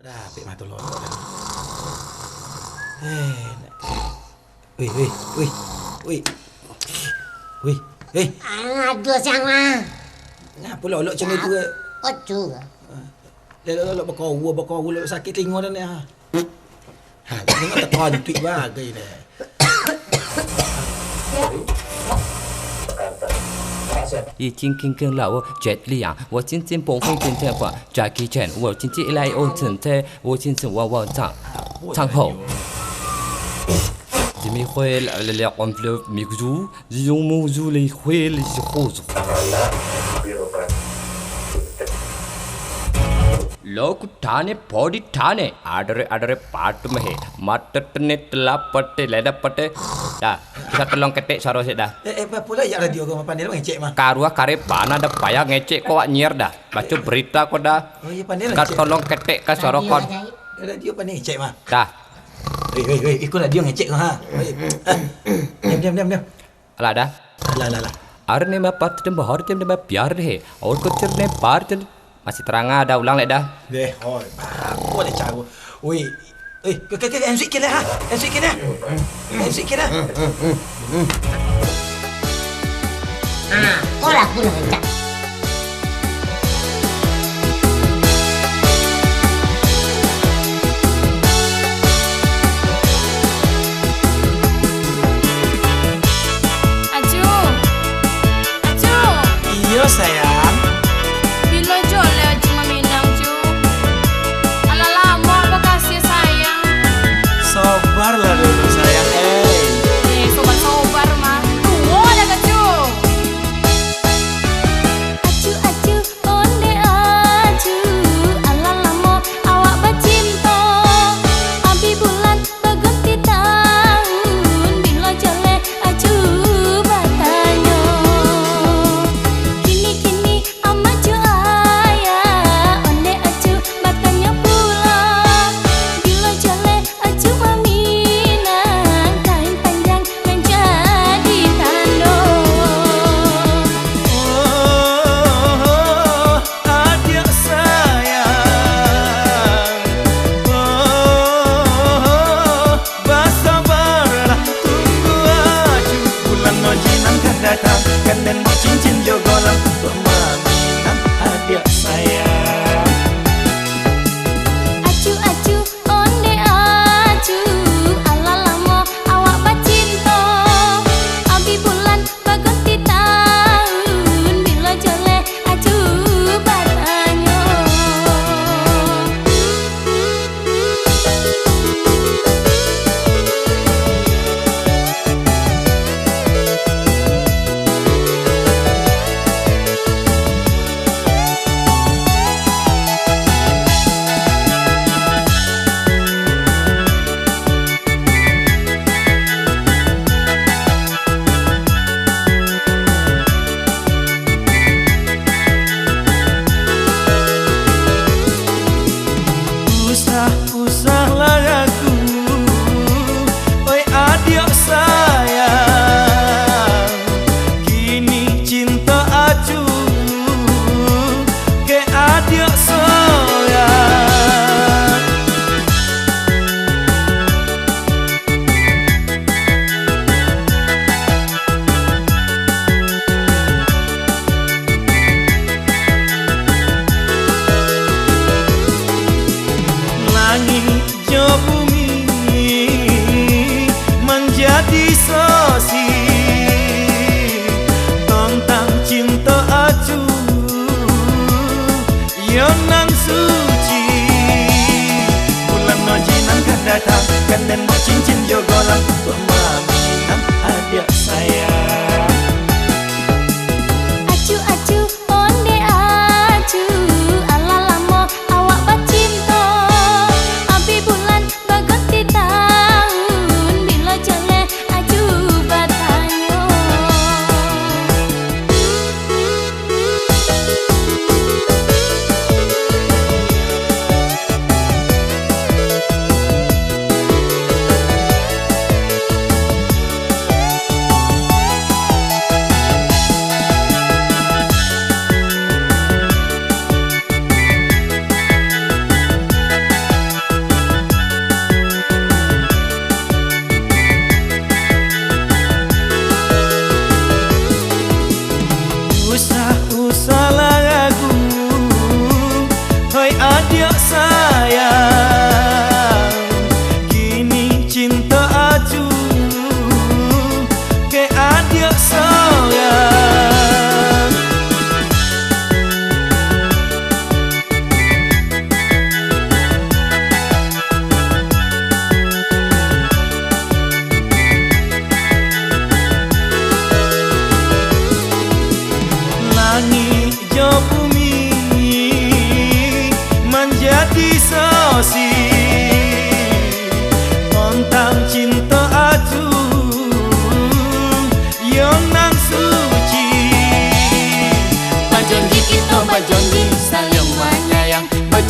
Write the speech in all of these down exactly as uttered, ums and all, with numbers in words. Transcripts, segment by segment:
Capek mato lolok dah. Eh, nak. Wih, wih, wih, wih. Wih, wih. Ah, aduh, siang mah. Ngapo lolok macam itu, eh? Ocu. Ah, lolok, lolok bakawa, bakawa, lolok sakik telingo dah ni, ah. Ha, tengok takantuik bagai ni. 已经刚刚老哦，Jet Li啊，我真正不会真正话，Jackie Chan，我真正来哦，真正我真正哇哇唱唱好。Jimmy 会来来来，我们的米珠，用木珠来会来是火珠。 Lo kutane podi tane, adere adere patu mehe, mata tene telapate leda pate. Dah, bisa tolong ketek suaro sik dah. Eh, eh, apa pula ya radio ko, pandai lo ngecek mah. Karuah kare bana dah payah ngecek ko wak nyiar dah. Baco berita ko dah. Oh, iya, pandai lo Ka ngecek. Tolong ketek ka suaro kon. Radio pandai ngecek mah. Dah. Weh, weh, weh, iko radio ngecek ko ha. Weh. Diam, diam, diam, diam. Alah dah. Alah, alah, alah. Are ne ma pat dem bahar dem de ma biar deh. Aur kecil ne bar dem. Masih terang ah, dah ulang lek dah. Deh, oi, apo deh caro. Oi, eh, ke, ke, ke, M C K lah, ha? M C K lah. M C K lah. Ah, ko lagu nan rancak. Acu! Acu! Iyo, sayang. Bilo juo lai Acu maminang, Cu? Alah lamo bakasi, sayang. Sabarlah dulu, sayang, eh. Eh, sabar-sabar mah. Tuo dah, Acu. Acu, acu, onde acu, alah lamo awak bacinto. Abih bulan baganti taun, bilo juo lai acu batanyo. Kini-kini amak jo ayah, onde acu batanyo pulo. Bilo juo lai acu maminang, kain panjang nan jadi tando. Oh, adiak sayang, oh, basabarlah, tunggu acu, bulan Haji nan ka datang, kan den baok cincin jo galang, untuak maminang adiak sayang. Acu, acu, onde acu, alah lamo awak bacinto. Abih bulan baganti taun, bilo juo lai acu batanyo. Usah-usahlah aku, oi adiak sayang, kini cinto acu, kek adiak sayang. Langik jo bumi manjadi saksi tantang cinto acu. Iyo nan suci, bulan Haji nan ka datang, kan den baok cincin jo galang, untuak maminang adiak sayang. Acu, acu, onde acu, alah lamo awak bacinto. Abih bulan baganti taun, bilo juo lai acu batanyo.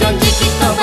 Janji kita